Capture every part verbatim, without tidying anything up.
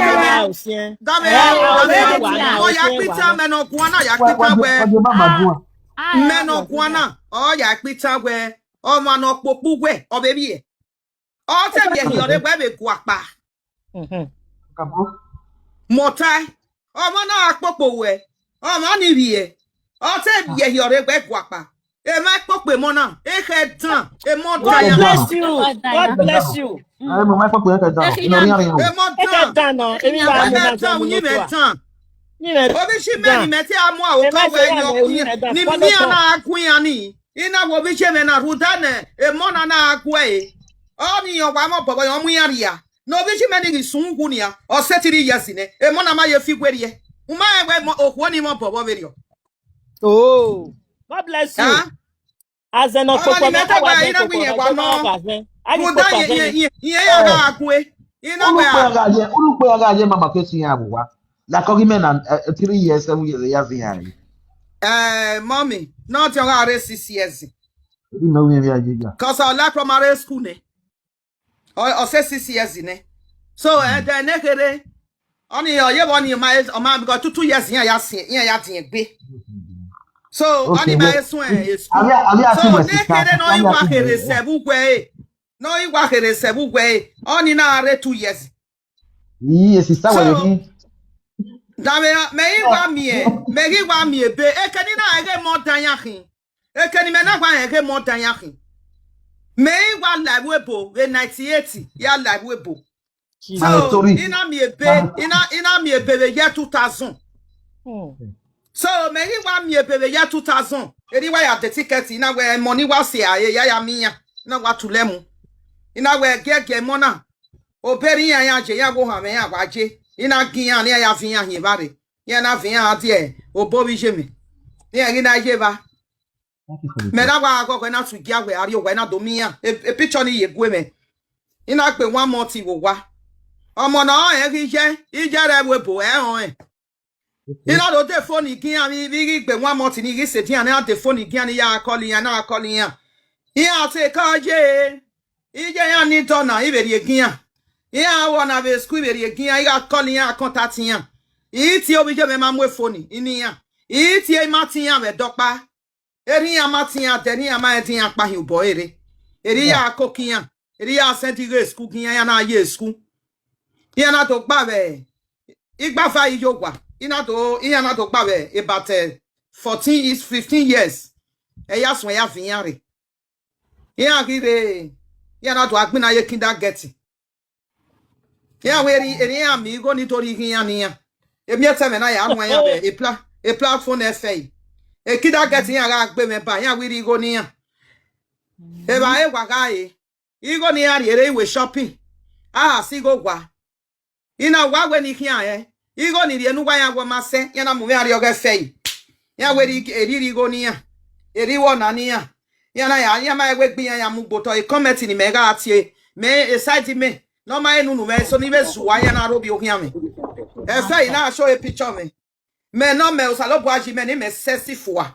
Gọmẹ, gọmẹ, gọmẹ, ọ ya kpitan mẹ ne ọ guan na, ya kpitan wẹ. Mẹ ne ọ guan na, ọ ya kpitan wẹ. ọmwa ne ọ kpokpo uwẹ, ọ vbe vbiẹ. Ọ te vbiẹ hin ọre wẹ vbe guakpa. Mọtae, ọmwa na gha kpokpo wẹ, ọmwa ni vbiẹ, ọ te vbiẹ hin ọre wẹ guakpa. Emwa kpokpo emọ na, ekhẹ dan, emọ dan God ya. Bless you. God bless you. Ẹ mọ ma kpokpo ekhẹ dan. Ẹ nọ rian rian. Emọ dan. Ekhẹ dan nọ, emwi ra mo na dan, uyin mẹ dan. Ovbi iye mẹ ni mẹ te a mu aro kọ wẹ ni ọ, ni miẹn na gun iran ni. I na wẹ ovbi iye mẹ na rhunmwuda nẹ, emọ na na gu ẹre. Ọnii ọ wa mwẹ obọ vbe ọ mu iran rhia. Ne ovbi iye mẹ ni ghi sun uwu nian, ọ sẹ three years nẹ, emọ na ma ye fi werriẹ. U ma rẹn wẹ emọ, okhuo ni mwẹ obọ vberriọ. Oh, God bless you. Ah? Azẹ ne ọ kpokpo ni mẹ ta wa, azẹ ne ọ kpokpo ni mẹ ta wa. Rhunmwuda ye, ye, ye, ye ya gha gue. I na wẹ a. Unu kpe gha ye, unu kpe gha ye, mama ke si iran vbe owa. Like, ọ ghi mẹ na, eh, three years, seven years, ya zẹ iran re. Eh, mommy, ne ọ te ọ gha rre six years. Ebi mẹ wi vbe a ye ya. 'Cause ọ la primary school nẹ. Ọ, ọ sẹ six years nẹ. So, eh, then ne kherhe, ọnii ọ ye vbe ọnii ọ ma, ọ ma, because two, two years iran ya siẹn, iran ya diẹn egbe. So, okay, ọnii ma well, esuẹn, eh, school. Avia, avia. So, ne kherhe ne ọ i wa kherhe sẹ vbe uwẹ e. Ne ọ i wa kherhe sẹ vbe uwẹ e. Ọnii na rre two years. Iye, sister, wẹ. So, khin? Da mẹ, mẹ ghi wa miẹn, mẹ ghi wa miẹn ebe, eke ni na ẹghẹ mọ dan yan khin. Eke ni mẹ na wa ẹghẹ mọ dan yan khin. Mẹ ghi wa la ẹvbo ebo vbe ninety-eight, ya la ẹvbo ebo. Jesus. So, sorry. I na miẹn ebe, I na, I na miẹn ebe vbe year two thousand. Hmm. So, mẹ ghi wa miẹn ebe vbe year two thousand. Eri wa ya de ticket, I na wẹ emọ ni wa si a, ya ya miẹn iran. I na wa tulẹ mu. I na wẹ giẹgiẹ emọ na. Obọ erha iran ya je, iran wo ohanmwẹ iran wa je. I na gie iran, ne iran ya viọ iran hin evba rre. Iran na viọ iran die obọ ovbi iye mẹ. Iran ghi na ye evba. Mẹ na wa ghọghọ na tu igia wẹ a rrie owa, I na do miẹn iran. E, e picture ni ye gue mwẹ. I na gbe one month vbe owa. Ọmọ ne ọ rẹn ghi ye, iye rẹ vbe ebo, ẹ rẹn ọnrẹn. I na do de phone gie iran, vbe, vbe I ghi gbe one month ni I ghi sẹ edian, ne I de phone gie iran, ne I ya call iran, na call iran. Iran te ka ye, iye iran ni dọ na, I vbe rhie gie iran. Iran wọ na vbe school, I vbe rhie gie iran, I gha call iran, contact iran. I tie ovbi iye mwẹ ma mu phone ni iran. I tie I ma tie iran vbe ẹdẹ ọkpa. Erha iran ma tie iran dẹ, erha iran ma rẹn de iran kpa hin obọ ẹre. Erha iran ya koko iran, erha iran send ghe school gie iran, iran na ye school. Iran na do gba vbe igbafa iye owa, I na do, iran na do gba vbe about, eh, fourteen years, fifteen years. Ẹ ya suẹn ya viọ iran rre. Iran ghi rre, iran na do a gbinna ye kindergarten. Iran wẹ erha, erha iran miẹn igho ni do rhie ighe iran ne iran. Emiẹtẹ mwẹ na ya nuẹn iran vbe e pla-, e platform ne ẹfe yi. E kindergarten iran gha gbe mwẹ ba, iran wẹ i rhie igho ne iran. Evbare wa gha re, igho ne iran rhie re, I wẹ shopping. A ha sẹ igho owa. I na wa wẹ ne I khian rẹn. Igho ni rhie ne uwa iran wẹ ọ ma sẹ, iran na mu mwẹ iran rrie ọghe ẹfe yi. Iran wẹ erha, erha i rhie igho ne iran. Erha i wẹ ọna ne iran. Iran na ya, iran ma wẹ egbe iran ya mu gbe otọ. E comment ni mẹ gha tie, mẹ e side mẹ, ne ọ ma he nunu mwẹ, eso ni vbe zuwa, iran na rre ovbi okhian mwẹ. Ẹfe yi na show e picture mwẹ. Mẹ nọ mẹ, Osanobua yi mẹ ne imẹ sexy fua.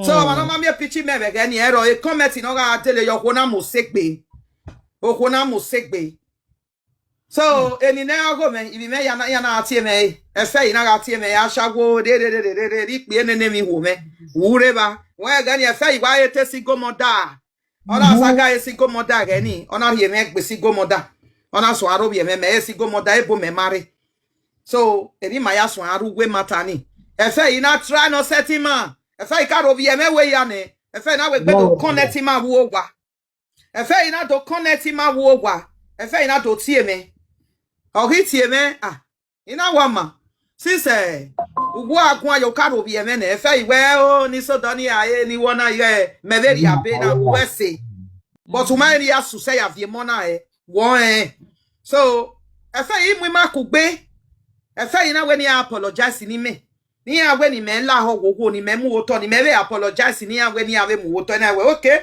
So, ọmwa ne ọ ma miẹn picture mẹ vbe ẹghẹ ni, ẹrọ e comment ne ọ gha dele ye okhuo na mu osegbe. Okhuo na mu osegbe. So, eni ne ọ gho mwẹ, ivbi mwẹ ya na, ya na tie mwẹ, ẹfe yi na gha tie mwẹ, ya sha wo re, re, re, ikpia nene emwi ho mwẹ. U rre evba. Wẹ ẹghẹ ni, ẹfe yi wa he te single mother. Ọ na sa ga he single mother ẹghẹ ni, ọ na rhie mwẹ gbe single mother. Ọ na suẹn aro vbiẹ mwẹ, mẹ he single mother, ebo mẹ ma rre. So, eni ma ya suẹn aro uwu mata ni. Ẹfe yi na try ne ọ sẹtin ima. Ẹfe yi ka aro vbiẹ mwẹ wẹ ya nẹ. Ẹfe yi na wẹ egbe do connect ima vbe owa. Ẹfe yi na do connect ima vbe owa. Ẹfe yi na do tie mwẹ. Ọ ghi tie mwẹ, ah, I na wa ma. Since, eh, uwu a guan yo ka aro vbiẹ mwẹ nẹ, ẹfe yi wẹ, o, ni sodọ ni a re, ni wọ na ye, mẹ vbe rhie abe na, wẹ sẹ. But u ma rhie a susẹ ya viọ emọ na, eh, wọ rẹn. So, ẹfe yi mu ima kugbe. Ẹfe yi na wẹ ne iran apologize ne imẹ. Ne iran wẹ ne imẹ lahọ wowo, ne imẹ mu otọ, ne imẹ vbe apologize, ne iran wẹ ne iran vbe mu otọ, na wẹ, okay.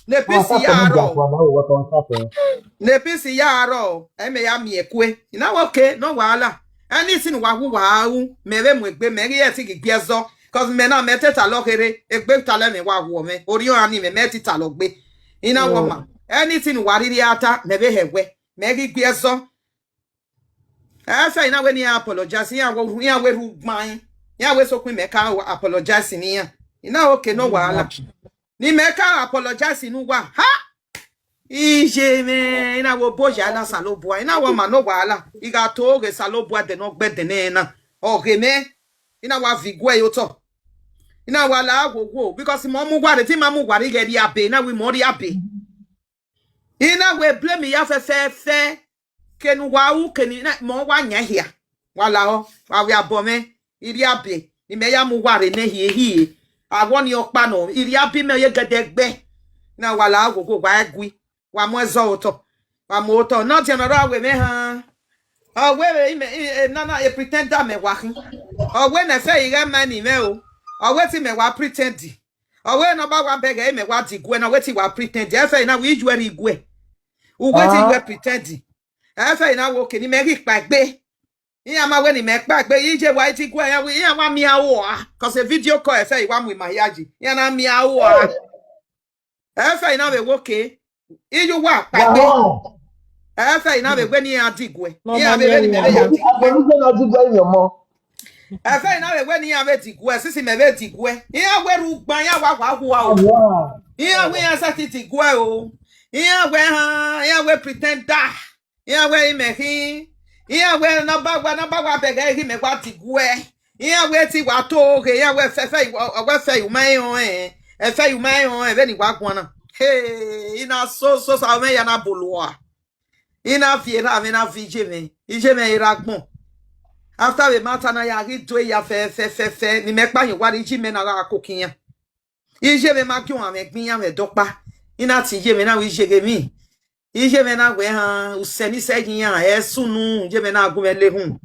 Ne peace ya rrọọ. Ne peace ya rrọọ, ẹ mẹ ya miẹn kue. I na wẹ, okay, no wahala. Anything wa hu, wa ru, mẹ vbe mu egbe, mẹ ghi ẹtin ghi gbe ẹzọ. 'Cause mẹ na, mẹ te talọ kherhe, egbe talọ mwẹ wa hu mwẹ, orhiọn ni mwẹ, mẹ te talọ gbe. I na wẹ ọma. Anything wa rhirhi a ta, mẹ vbe hẹ wẹ, mẹ ghi gbe ẹzọ. Ẹfe yi na wẹ ne iran apologize, iran wẹ, iran wẹ rhu gban, iran wẹ sokpan mẹ ka apologize ne iran. I na, okay, no wahala. Ne imẹ ka apologize ne uwa. Ha! Iye mwẹ, I na wẹ oboya na Osanobua, I na wẹ ọma ne owa la, I gha to ghe Osanobua ẹdẹ ne ọ gbẹdẹ nẹ na, ọ ghe mwẹ, I na wa viọ iguẹ ye otọ. I na wa la wowo, because imẹ ọ mu uwa rre, te ima mu uwa rre ighẹ rhie abe, I na wẹ imẹ ọ rhie abe. I na wẹ blame ya fẹfẹfẹ, kene uwa ru, kene imẹ ọ wa yan hia. Wa lahọ, wa wẹ abọ mwẹ, I rhie abe, ne imẹ ya mu uwa rre nẹ hie hie. Awọ ni ọkpa nọ, I rhie abe imẹ ye gẹdẹgbẹ. I na wa la wowo, wa gui. Wa mu ẹzọ otọ, wa mu otọ. Nọdiọn ne ọ rre wẹ mwẹ han. Ọ wẹ vbe imẹ, i- e- nana e pretender mẹ wa khin. Ọ wẹ ne ẹfẹ ighẹ ma ni mwẹ o. Ọ wẹ te imẹ wa pretend. Ọ wẹ ne ọ ba wa bẹghe imẹ wa diguẹ, ne ọ wẹ te wa pretend. Ẹfẹ na wẹ ijuẹ rre iguẹ. U wẹ te ijuẹ pretend. Ẹfẹ na wẹ oke ne imẹ ghi kpaegbe. Iran ma wẹ ne imẹ kpaegbe, iye wa i diguẹ, iran wẹ, iran wa miẹn aro a. Cause video call ẹfẹ i wa mu ima hia yi. Iran na miẹn aro a. Ẹfẹ i na vbe wẹ oke, iye uwa kpaegbe. Ẹfẹ i na vbe wẹ ne iran diguẹ. Iran vbe wẹ ne imẹ vbe ya diguẹ. Ẹfẹ i na diguẹ iyọnmọ. Ẹfẹ i na vbe wẹ ne iran vbe diguẹ, sisi mẹ vbe diguẹ. Iran wẹ rugban, iran wa wa hua o. Iran wẹ iran sẹtin diguẹ o. Iran wẹ han, iran wẹ pretender. Iran wẹ imẹ khin. Iran wẹ ne ọ ba wa, ne ọ ba wa bẹghe ghi mẹ wa diguẹ. Iran wẹ te wa to ghe, iran wẹ ẹfẹ, ẹfẹ, ọ wẹ ẹfẹ i ma rẹn ọnrẹn, ẹfẹ i ma rẹn ọnrẹn, vbene I wa guan na. Hey, I na so, so sa mwẹ ya na bolo ua. I na viọ erha mwẹ, na viọ iye mwẹ, iye mwẹ erha agbọn. After vbe ma ta na ya ghi do ya fẹ, fẹ, fẹ, fẹ, ne imẹ kpa yan uwa rre, iye mwẹ na gha koko iran. Iye mwẹ ma gie uwa mwẹ gbe iran mwẹ dọkpa. I na tie iye mwẹ na wẹ iye ghe emwi. Iye mwẹ na wẹ han, usẹ ni sẹ ye iran, ẹ sunu, iye mwẹ na gu mwẹ le ehun.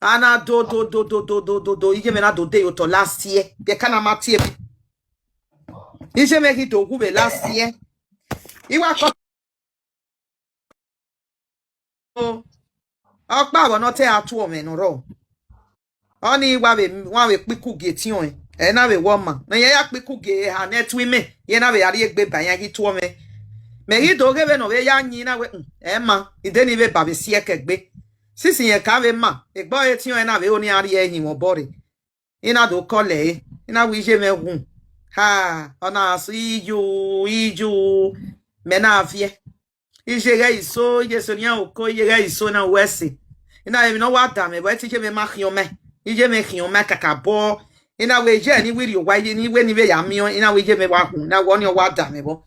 A na do, do, do, do, do, do, do, do, iye mwẹ na do de ye otọ last year. Bie ẹka na ma tie mwẹ. Iye mwẹ ghi do wu vbe last year. I wa kọ ọkpa vbọ ne ọ te a tuọ mwẹ ne ọ rrọọ. Ọnii wa vbe, wa vbe kpikugie etiọnrẹn, ẹ na vbe wẹ ọma. Ne irẹn ya kpikugie eha ne ẹtu imẹ, irẹn na vbe a rrie egbe ba iran ghi tuọ mwẹ. Mẹ ghi do ghe vbene ọ vbe ya yin na wẹ, "Hmm, ẹ ma, ide ni vbe ba vbe si ẹkẹ egbe." Sisi irẹn ka vbe ma, egbe ọre etiọnrẹn na vbe ho ne iran rrie ẹhin mwẹ obọ rre. I na do kọlọ ẹre, I na wẹ iye mwẹ wu. Ha, ọ na sẹ iyu, iyu, mẹ na viẹ. Iye ghẹ iso, iye so nian oko, iye ghẹ iso na wẹ ẹse. I na emwi ne ọ wa da mwẹ, but iye mwẹ ma khian ọmọ, iye mwẹ khian ọmọ kakabọ. I na wẹ iye ni wẹ rrie owa, iye ni wẹ ni vbe ya miẹn, I na wẹ iye mwẹ wa hu, I na wẹ ọnii ọ wa da mwẹ vbọ.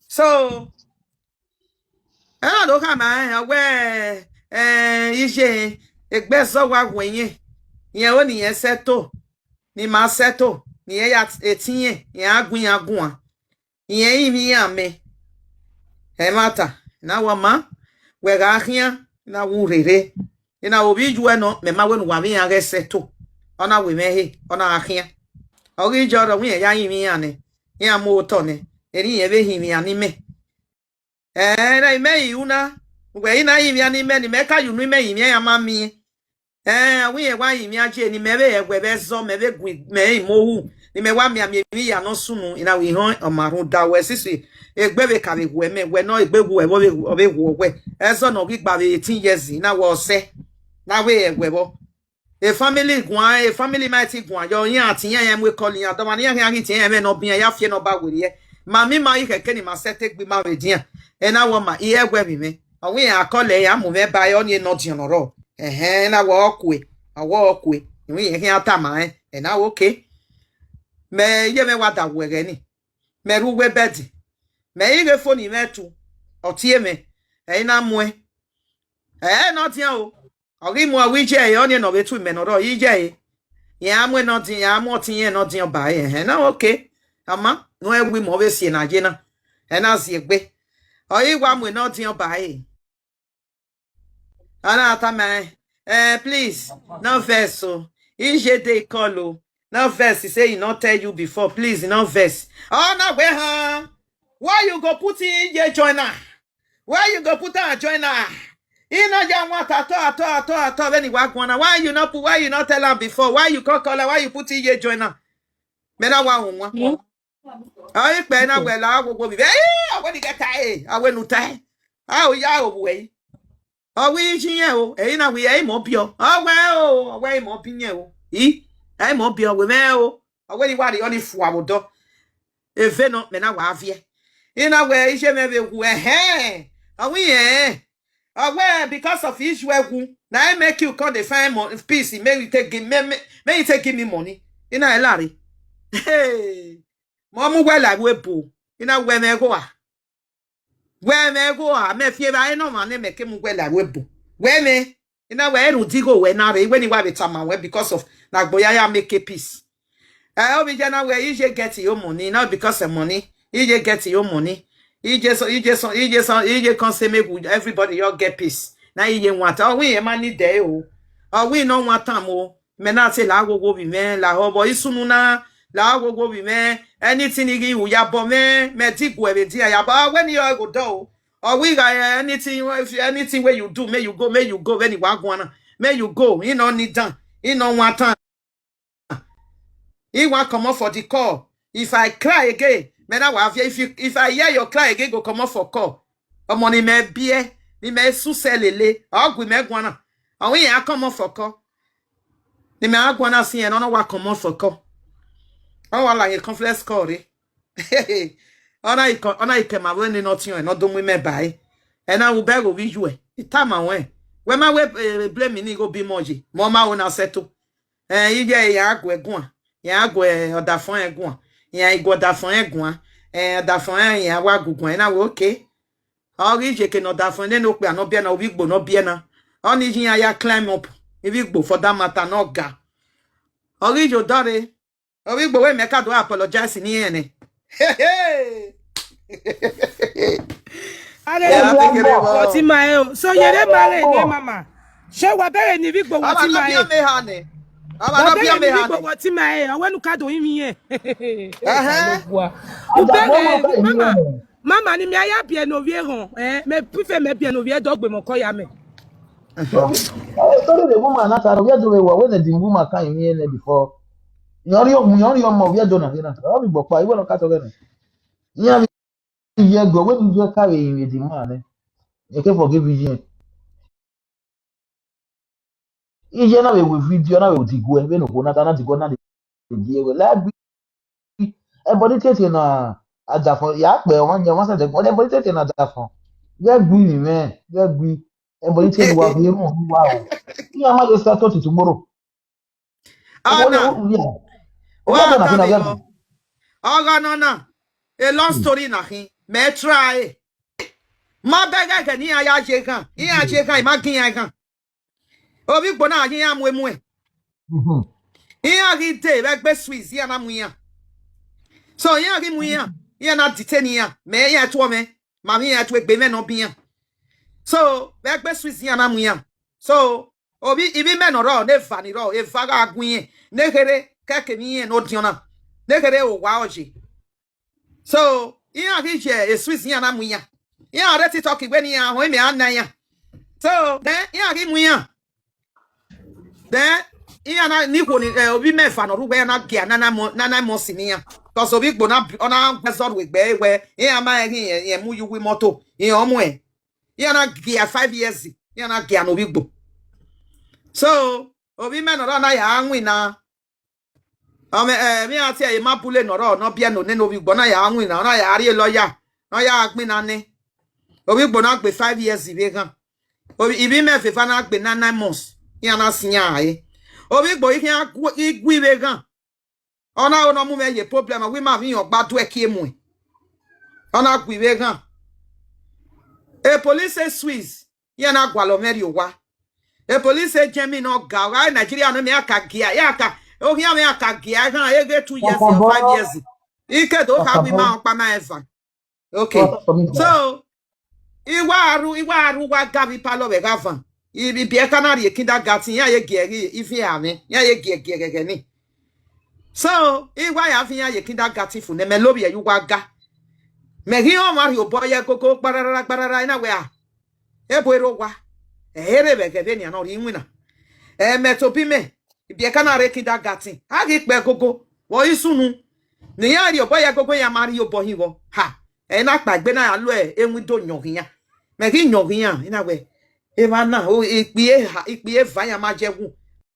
So, ẹ na do khama rẹn, ọ wẹ, eh, iye egbe ẹzọ wa wu ẹyẹn, irẹn ho ne irẹn sẹto, ne ima sẹto, ne irẹn ya etiẹn, irẹn a gu iran guan. Irẹn rinmwian amẹ. Ẹmwata, I na wẹ ọma, wẹ gha khian, I na wu rherhe. I na wẹ ovbi iye uẹ nọ, mẹ ma wẹ ne uwa vbe iran ghẹ sẹto. Ọ na wẹ mwẹ he, ọ na gha khian. Ọ ghi jọ rọ wẹ irẹn ya rinmwian nẹ, iran mu otọ nẹ, erriọ irẹn vbe rinmwian ne imẹ. Ẹ, na imẹ i ru na, wẹ I na rinmwian ne imẹ, ne imẹ ka ye unu imẹ rinmwian, iran ma miẹn. Ẹ, ọ wẹ irẹn wa rinmwian ye ne imẹ vbe ẹwẹ vbe ẹzọ, mẹ vbe gu mẹ rinmwian ohu, ne imẹ wa mianmian emwi hia ne ọ sunu, I na wẹ I họn ọma rhunmwuda wẹ sisi, egbe vbe ka vbe wu ẹmwẹ, wẹ ne egbe wu ẹvbo vbe, ọ vbe wu wẹ. Ẹzọ ne ọ ghi gba vbe eighteen years, I na wẹ ọ sẹ, ne a wẹ ẹwẹ vbọ. E family guan, e family ma ti guan yọ, iran tie iran mu ekọl iran, dọmwa ne iran khian ghi tie iran ẹmwẹ ne ọ bian, ya fiẹ ne ọ ba werriẹ. Ma miẹn ima ghi khẹke ne ima sẹtin gbe ima vbe edian. Ẹ na wẹ ọma, I ẹwẹ vbe mwẹ. Ọ wẹ iran kọlọ ẹre, a mu mwẹ ba ẹre, ọnii Nọdiọn ne ọ rrọọ. Ẹhẹn, na wẹ ọ kue, ọ wẹ ọ kue. Irẹn khian tama rẹn, ẹ na wẹ oke. Mẹ iye mwẹ wa da wu ẹghẹ ni. Mẹ rre uwu bed. Mẹ i ghe fo ne imẹ tu, ọ tie mwẹ, ẹ i na muẹn. Ẹ Nọdiọn o, ọ ghi mu ọ wẹ iye ẹre, ọnii ne ọ vbe tu imẹ ne ọ rrọọ, iye ẹre. Iran mu Nọdiọn, iran mu ọtẹn irẹn Nọdiọn ba ẹre, ẹhẹn, na oke. Ama, ne ọ wẹ imẹ ọ vbe si ena ye na, ẹ na zi egbe. Ọ i wa mu Nọdiọn ba ẹre. Ọ na tama ẹn, eh, please, no vex o. Iye dey call o. No vex, he say he no tell you before. Please, no vex. Ọ na wẹ họn. Why you go put Iye join am? Why you go put am join am? He no ya want at all, at all, at all, at all. When he wa guan na, why you not put, why you not tell am before? Why you call, call am? Why you put Iye join am? Mẹ na wa họn wan. Ọ i kpẹ na wẹ la wo wo bi vbe. Eh, awe ni gẹta e, awe nu ta e. A o ya o bu ẹre. Ọ wẹ iye iyẹn o, ẹre na wẹ ẹre mọ biọ. Ọ wẹ o, ọ wẹ ẹre mọ bi iyẹn o. I, ẹre mọ biọ wẹ mwẹ o. Ọ wẹ ni wa rhie ọnii fua vbe odọ. Eve nọ, mẹ na wa viẹ. I na wẹ iye mwẹ vbe wu, ẹhẹn. Ọ wẹ irẹn, ọ wẹ because of iye ẹ wu, na I make you come dey find mo-, peace, make you take give me, make, make you take give me money. I na ẹlare. Hey. Mọ mu wẹ la vbe ebo. I na wẹ mwẹ gho a. Wẹ mwẹ gho a, mẹ fi evbare nọ mwa ne mẹ ke mu wẹ la vbe ebo. Wẹ mwẹ, I na wẹ erhunmwuda igho wẹ na rre, wẹ ne I wa vbe tama wẹ because of na gbe ya ya make peace. Eh, ovbi iye na wẹ iye get your money, not because of money. Iye get your money. Iye so, iye so, iye so, iye come say make we, everybody all get peace. Na iye want. Ọ wẹ irẹn ma need ẹ o. Ọ wẹ I nọ want am o. Mẹ na te la ghogho vbe mwẹ, la họvbọ isunu na, la ghogho vbe mwẹ, anything ni ghi ru ya bọ mwẹ, mẹ diguẹ vbe dia ya bọ, ọ wẹ ne I rọ ghe odọ o. Ọ wẹ I gha, eh, anything, if anything wey you do, make you go, make you go, vbene I wa guan na, make you go, I nọ need am, I nọ want am. I wa comot for the call. If I cry again, mẹ na wa viẹ, if you, if I hear your cry again, go comot for call. Ọmọ ne imẹ biẹ, ne imẹ susẹ lele, ọ gu imẹ guan na. Ọ wẹ irẹn a comot for call. Ne imẹ a guan na sin ẹn, ọ na wa comot for call. Ọ wa la ye conference call rre. Ọ na i kọ, ọ na i kẹ ma vbe ne nọ tiọn, nọ do mu imẹ ba ẹre. Ẹ na ru bẹghe ovbi iyuẹ, I tama ruẹn. Wẹ ma wẹ, eh, blame ni igho bi mọ ye, mẹ ọ ma ho na sẹto. Eh, iye ya guẹ guan, ya guẹ ọdafọn ẹn guan, ya guẹ ọdafọn ẹn guan, eh, ọdafọn ẹn ya wa gu guan, I na wẹ okay. Ọ ghi ye eke ne ọdafọn nene okpia ne ọ biẹ na, ovbi igbo ne ọ biẹ na. Ọ ni iye iran ya climb up, ivbi igbo for that matter ne ọ ga. Ọ ghi ye odọ rre, ovbi igbo wẹ mẹ ka do apologize ne irẹn nẹ. Are Ya ni take it over. Wọ ti ma ẹ o. So yere ma re ne mama. Ṣé wa bẹ̀rẹ̀ ni ivbi igbo wọ Ọba ti nọ ma biẹ ẹ? Me ha nẹ. Ọba Wa nọ biẹ bẹ̀rẹ̀ me ni ivbi ha igbo nẹ. Wọ ti ma ẹ. Ọ wẹ nu ka do yin mi yẹn. Ẹhẹn. U bẹ̀rẹ̀ mama. Mama ni mi a ya biẹ ne ovbi ehọn. Eh, mẹ prefer mẹ biẹ ne ovbi ẹdọgbe mọ kọ ya mẹ. Sorry, the woman na ta no, we do we wa, when the woman can me before. Yọrọ mu, yọrọ mu, we do na hena. Ọ bi gbọkpa, iwẹ nọ ka tọghe nẹ. Iran vbe ye ẹguẹ, wẹ ne iye ka vbe rinmwian the man nẹ. Eke forgive iye. Iye na vbe ru video, na vbe ru diguẹ, vbene okhuo na ta na diguẹ na die wẹ. La gbe ẹbọ ni tietie na adafọn, ya kpẹ ọmwa yan ọmwa sẹ dẹgbọn, ẹbọ ni tietie na adafọn. Ghẹ gbe rinmwẹ, ghẹ gbe. Ẹbọ ni tietie wa vbe rhunmwuda uwa o. Iran ma ye settle till tomorrow. Ọna, wa ta vbe vbọ. Ọghe nọ na, a long story na khin, mẹ try. Ma bẹghe ẹghẹ ne iran ya ye eghan, iran ye eghan, I ma gi iran eghan. Ovbi igbo na ghi iran mu emuẹn. Iran ghi dee vbe ẹgbe Swiss, iran na mu iran. So iran ghi mu iran, iran na detain iran, mẹ iran tuọ mwẹ, ma vbe iran tuẹ egbe mwẹ ne ọ biẹ iran. So vbe ẹgbe Swiss iran na mu iran. So ovbi, ivbi mẹ ne ọ rrọọ, ne eva ni rrọọ, eva gha gu irẹn, ne kherhe kẹkẹ emwi irẹn ne ọ diọn na, ne kherhe owa ọ ye. So iran ghi ye e Swiss, iran na mu iran. Iran rre TikTok wẹ ne iran họn imẹ a na iran. So then iran ghi mu iran. Then iran na ni ikhuo ni, eh, ovbi mẹ eva ne ọ rre uwẹ, iran na gia nine mo-, nine months ne iran. Because ovbi igbo na, ọ na gu ẹzọ ru egbe ẹre wẹ iran ma rẹn ghi rẹn, rẹn mu ye uwu imọto, rẹn ọ muẹn. Iran na gia five years, iran na gia ne ovbi igbo. So ovbi mẹ ne ọ rrọọ na ya winna. Ọ mwẹ, eh, emwi iran tie ẹre ma bule ne ọ rrọọ ne ọ biẹ ne one ne ovbi igbo na ya winna, ọ na ya rrie lawyer, ne ọ ya gbinna nẹ. Ovbi igbo na gbe five years vbe eghan. Ovbi, ivbi mẹ eva na gbe nine, nine months, iran na sin iran rae. Ovbi igbo i khian gu, i gu vbe eghan. Ọ na ho ne ọ mu mwẹ ye problem, wẹ ima vbe iran ọgba duẹ kie muẹn. Ọ na gu vbe eghan. E police e Swiss, iran na gualọ mwẹ rrie owa. E police e Germany ne ọ ga, ọ gha re Nigeria nọ, mẹ iran ka gia, iran ka, okhian mwẹ iran ka gia eghan, eghe two years or five years. I ke do kha wẹ ima ọkpa ma eva. Okay. So, I wa ru, I wa ru, wa ga vbe palọ vbe gha van. I, I biẹ ka na rrie kindergarten, iran ye gie ghi, iviẹn amwẹ, iran ye gie gie ghẹghẹ ni. So, I wa ya viọ iran ye kindergarten fu ne mẹ lovbiẹ ye uwa ga. Mẹ ghi rẹn ọmwa rhie obọ ye ẹgogo gbarara gbarara, I na wẹ a, ebo erha owa, ẹ i rre vbe ẹghẹ vbenian ne ọ rhie iwinna. Ẹ, mẹ tobọ imẹ, I biẹ ka na rre kindergarten, a ghi kpẹ ẹgogo, vbe ọ i sunu, ne iran rhie obọ ye ẹgogo, iran ma rhie obọ hin vbọ. Ha, ẹ i na kpaegbe na ya lo ẹwindodo yọn ghe iran. Mẹ ghi yọn ghe iran, I na wẹ, emwa na, o, ikpia eha, ikpia eva iran ma ye ẹwu.